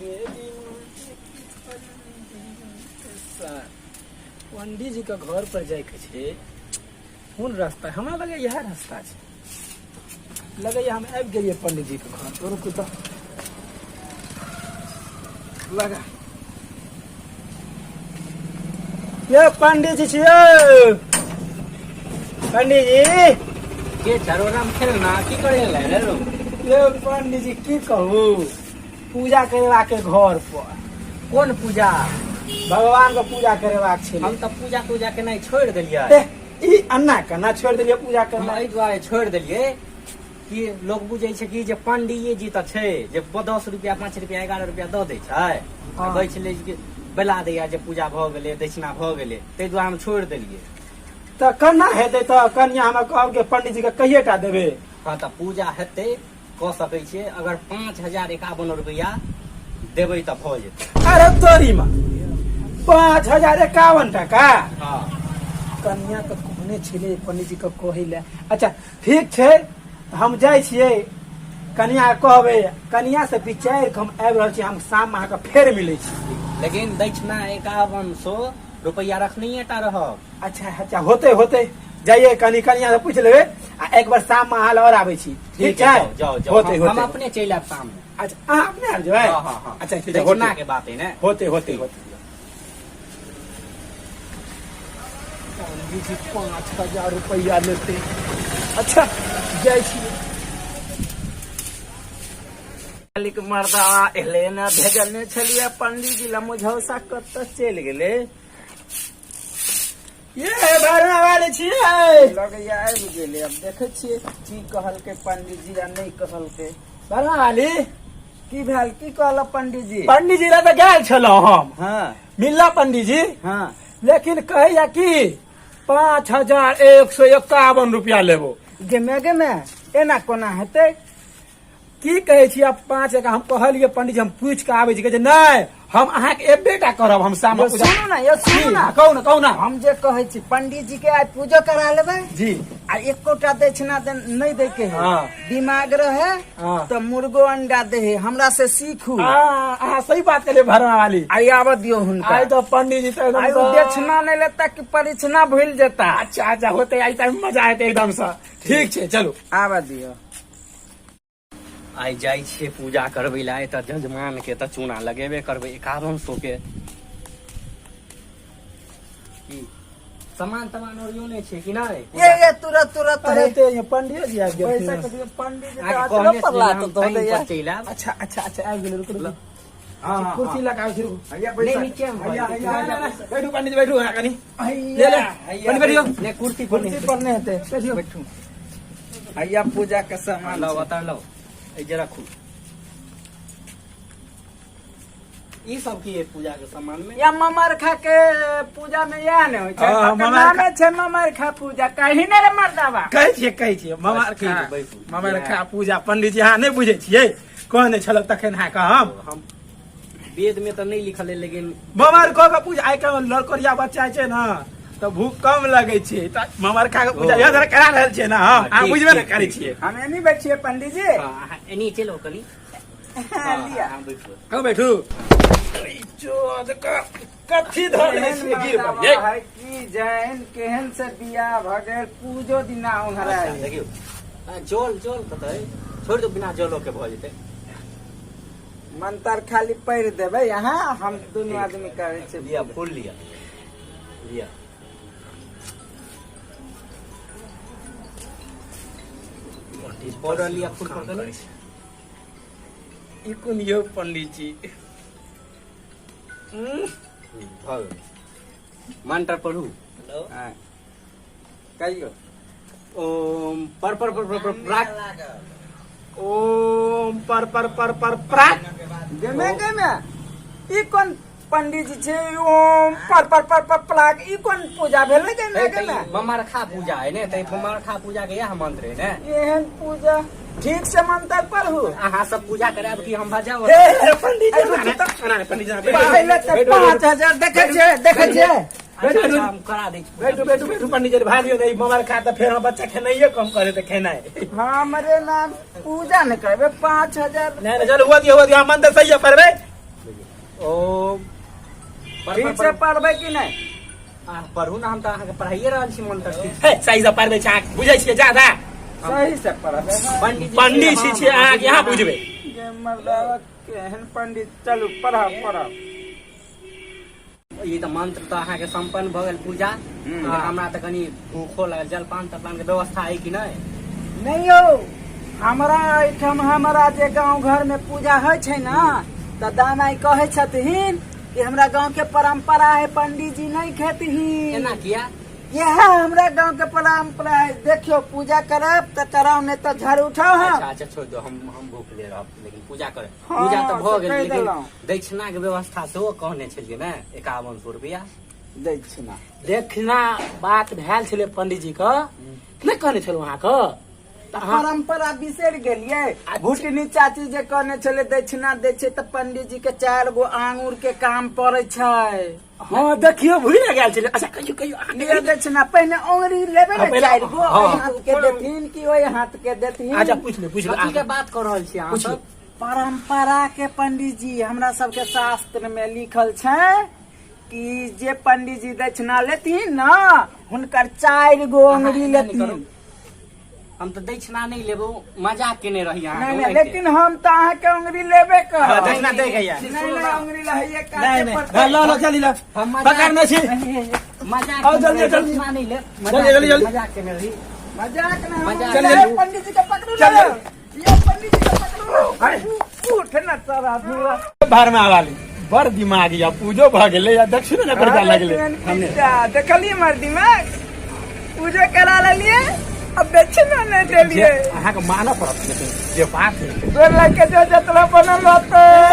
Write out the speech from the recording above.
मेरे पंडी जी के घर पर जाइके छै। कोन रास्ता? हमरा लगैए इएह रास्ता छै। लगैए हम आबि गेलियै पंडी जी के घर पर। रुकू तऽ लगा ये पंडी जी छियै, पंडी जी। के चरोराम खेलना की करे ले रे रो? ये पंडी जी, की कहू, पूजा करेबाक है घर पर। कोन पूजा? भगवान के पूजा करेबाक छै। हम तऽ पूजा तूजा केनाइ छोड़ि देलियै। ए, ई अन्ना केना छोड़ि देलियै पूजा हम करनाइ? एहि दुआरे छोड़ि देलियै कि लोग बुझै छै कि जे पंडिये जी तऽ छै जे 10 रुपया 5 रुपया 11 रुपया दऽ दै छै आ कहै छलै जे कि बेला दैया जे पूजा भऽ गेलै, दक्षिणा भऽ गेलै, ताहि दुआरे हम छोड़ि देलियै। तऽ केना हेतै? तऽ कनिया हमरा कहलकै पंडीजी के कहिये टा देबै। हँ, तऽ पूजा हेतै, कऽ सकै छियै। अगर 5051 रुपया देबै तऽ भऽ जेतै। अरे तोरी माँ, 5051 टका? हँ। कनिया के कहने छलै पंडीजी के कहै लए। अच्छा ठीक छै, हम जाइ छियै, कनिया के कहबै, कनिया से विचारि कऽ हम आबि रहल छी। हम शाममे अहाँके फेर मिलै छी। लेकिन दक्षिणा 5100 रुपैआ रखनहिए टा रहब। अच्छा अच्छा, होते होते, जाइए, कनी कनिया से पूछ लेबै आ एक बार शाम में अहाँ लग और आबै छी। ठीक छै? जाओ जाओ जाओ। होते हम होते। अपने चलि आयब शाम में। अच्छा, अहाँ अपने आबि जेबै? हाँ हाँ हाँ। अच्छा ठीक छै, दक्षिणा होते के बात है ने। होते होते होते। पंडीजी 5000 रुपैआ लेते। अच्छा जाइ छियै। मालिक मर्दा एलै ने, भेजने छलियै पंडीजी ला मुझौसा, कतऽ चलि गेलै? ये भरना वाले छियै? लगैया आबि गेलै। आब देखै छियै की कहलकै पंडीजी आ नहि कहलकै। भरना वाली। की भेल? की कहलक पंडीजी? पंडीजी लग तऽ गेल छलहुँ हम। मिलला पंडीजी। लेकिन कहैया कि 5151 रुपया लेबो। गेमे गेमे, एना कोना हेतै? की कहै छी आब? पाँच एक हम कहलियै पंडीजी, हम पूछि कऽ आबै छी। कहै छै नहि, हम अहाँके एबे टा करब, हम शाम यौ सुनू ने, यौ सुनू ने। कहू ने, कहू ने। हम जे कहै छी, पंडीजी के आइ पूजो करा लेबै जी आ एकोटा दक्षिणा नहि दै के है। दिमाग रहे तऽ मुर्गो अंडा दे है। हमरा से सीखू। अहाँ सही बात कहलियै भरमा वाली। आइ आबऽ दियौ हुनका। आइ तऽ पंडीजी तऽ एकदम आइ ओ दक्षिणा नहि लेता कि परीक्षणा भूलि जेता। अच्छा अच्छा, होते, आइ तऽ मजा हेतै एकदम से। ठीक छै, चलू। आबऽ दियौ। आइ जाइ छियै पूजा करबै लए। आइ तऽ जजमान के तऽ चूना लगेबे करबै 5100 के। की सामान तमान ओरियोने छै कि नहि? ये ये, तुरंत तुरंत। अरे ते ये पंडियो जी आबि पैसा गेलखिन। के दियौ पंडीजी। अहाँके तऽ कहने अचरो पर छलियै लात हम दऽ टाइम दैया। पर चलि आयब। अच्छा अच्छा अच्छा, आबि गेलै, रुकू रुकू। हाँ, कुर्सी लगा के रुकू। हैया नहि पैसा। नीचे मे हैया भऽ हैया जेतै। हैया, बैठू पंडित, बैठू अहाँ कनि। हैया, ले ले। हैया, पंडित बैठियौ। नहि, कुर्सी पर कुर्सी नहि। पर नहि हेतै। बैठियौ। बैठू, हैया पूजा के सामान लाओ। छै। बता, लाओ, एहि जे रखू। ई सब की है पूजा के सामान में? या ममरखा के पूजा में इएह ने होइ छै। हाँ, ओकर ममरखा। नामे छै ममरखा पूजा। कही ने रे मर्दाबा। कहै छियै, कहै छियै मामा। बस, ठीक है, बैठू। मामा पूजा पंडित जी, अहाँ नहि बुझै छियै, कहने छलहुँ तखन अहाँके हम। हम वेद में तऽ नहि लिखल है, लेकिन मामा कऽ के पूजा। आइ काल्हि लड़कोरिया बच्चा छै ने, तऽ भूख कम लगै छै, तऽ मामा खा के पूजा ओ। इएह दुआरे करा रहल छियै ने हम। अहाँ ठीक, बुझबे ने ठीक, करै ठीक। छियै। हम एनी बैठिए पंडीजी। हाँ, अहाँ एनी चलि आउ कनि। हाँ, लिअ। अहाँ बैठू। कहाँ बैठू? कथी धरने केहन छियै गिर मर्दाबा पड़ियै। है की जैन, केहन से बियाह भऽ गेल, पूजो दिना ओंघरा। अच्छा, देखियौ, जल जल कतऽ अइ? छोड़ि दू, बिना जलो के भऽ जेतै। मंत्र खाली पढ़ि देबै अहाँ, हम दुनू आदमी करै छियै। लिअ फूल, लिअ लिअ। पाउडर लिअ फूल पर कनि। ई कोन यौ पंडित जी? भऽ गेल। मंत्र पढ़ू। हाँ। कहियौ। ओम पर पर पर पर पर प्राक। ओम पर पर पर पर प्राक। गेमे गेमे, ई कोन पंडीजी छै? ओम पर पर पर पर प्लाक, ई कोन पूजा भेलै गेमे गेमे? ममरखा पूजा है ने, तऽ ममरखा पूजा के इएह मंत्र है ने। एहन पूजा? ठीक से मंत्र पढ़ू। अहाँ सब पूजा करायब कि हम भजाओ? हे हे, पंडित जी, एना नहि, एना नहि, पंडित जी, बैठू, पहिले तऽ बैठू, बैठू, 5000 देखै छियै, देखै छियै। अच्छा अच्छा, हम करा दै छी पूजा। बैठू बैठू बैठू पंडित जी, भागियो नहि मोबाइल खा तऽ फेर हम बच्चा खेनाइये कम करे तऽ खेनाइ। हमरे नाम पूजा ने करबै 5000। नहि नहि, चलू, हुआ दियौ, हुआ दियौ, हम मंत्र सही पढ़बै। ओम ठीक से पढ़बै कि नहि? अहाँ पढ़ू ने, हम तऽ अहाँके पढ़ाइए रहल छी मंत्र, ठीक हे, सही से पढ़बै छै अहाँ, बुझै छियै जादा? सही से पढ़बै। पंडित पंडित छी छियै अहाँके, यहाँ बुझबै? गे मर्दावा, केहन पंडित। चलू, पढ़ाउ पढ़ाउ। ई तऽ मंत्र तऽ अहाँके संपन्न भऽ गेल पूजा, लेकिन हमरा तऽ कनि भूखो लागल। जलपान तलपान के व्यवस्था है कि नहि? नहि यौ, हमरा एहिठाम, हमरा जे गांव घर में पूजा होइ छै ने, तऽ दामाइ कहै छथिन कि हमरा गांव के परंपरा है, पंडित जी नहीं खेतहीन। एना किया? यह हमरा गांव के परंपरा है। देखियो, पूजा करब तऽ कराउ, नहीं तऽ झाड़ू उठाओ। हम अच्छा अच्छा, छोड़ दो, हम भूख ले रहब, लेकिन पूजा करे। हाँ, पूजा तऽ भऽ से गेल, कहि लेकिन देलहुँ। दक्षिणा के व्यवस्था सेहो कहने छलियै ने, 5100 रुपया। दक्षिणा। दक्षिणा बात भेल छलै पंडीजी के, नहि कहने छलहुँ अहाँके तऽ अहाँ परंपरा बिसरि गेलियै? भुटनी चाची जे कहने छलै, दक्षिणा दै छै तऽ पंडित जी के चारि गो आंगुर के काम पड़ै छै। हँ, देखियौ, भूलि गेल छलै। अच्छा, कहियौ कहियौ अहाँ। लिअ दक्षिणा। पहिने अंगुरी लेबै हाँ, ने? पहिले- चारि गो। हाँ। एहि हाथ के देथिन कि ओहि हाथ के देथिन? अच्छा, पूछि ले, पूछि ले। कथी के बात कऽ रहल छी अहाँ पूछि ले। सब? परंपरा के पंडित जी, हमरा सबके शास्त्र में लिखल छै कि जे पंडित जी दक्षिणा लेथिन ने, हुनकर चारि गो अहाँ अंगुरी एना नहि करू। लेथिन। हम तऽ दक्षिणा नहि लेबो, मजाक केने रही अहाँके। नहीं नहीं, ओनाहिते। लेकिन हम तऽ अहाँके अंगुरी लेबे हाँ, करब। दक्षिणा दे के यार। नहीं नहीं, अंगुरी लहैये नहीं काटे नहीं पड़तै। हाँ, लो लो, चली लो। हम मजाक- पकड़ने छी। मजाक आओ, केने जल्दी, रही, जल्दी। दक्षिणा नहीं लेब। जल्दी, जल्दी, जल्दी। मजाक केने रही। मजाक ना, हम मजाक। चल, जल्दी। पंडित जी के पकड़ू। चल, ना। जल्दी। ये पंडित जी के पकड़ू। अरे। उठ ना सारा धुआ। भर में आवाली बड़ दिमाग या पूजो भऽ गेलै या दक्षिणो ने पैसा लगलै। हमने देखलिए मर दिमाग, पूजा करा लेलिए, अब दक्षिणा नहीं देलिए। अहाँके मानऽ पड़त, लेकिन जे बात है गोर लग के जो जतरा बनल रहते।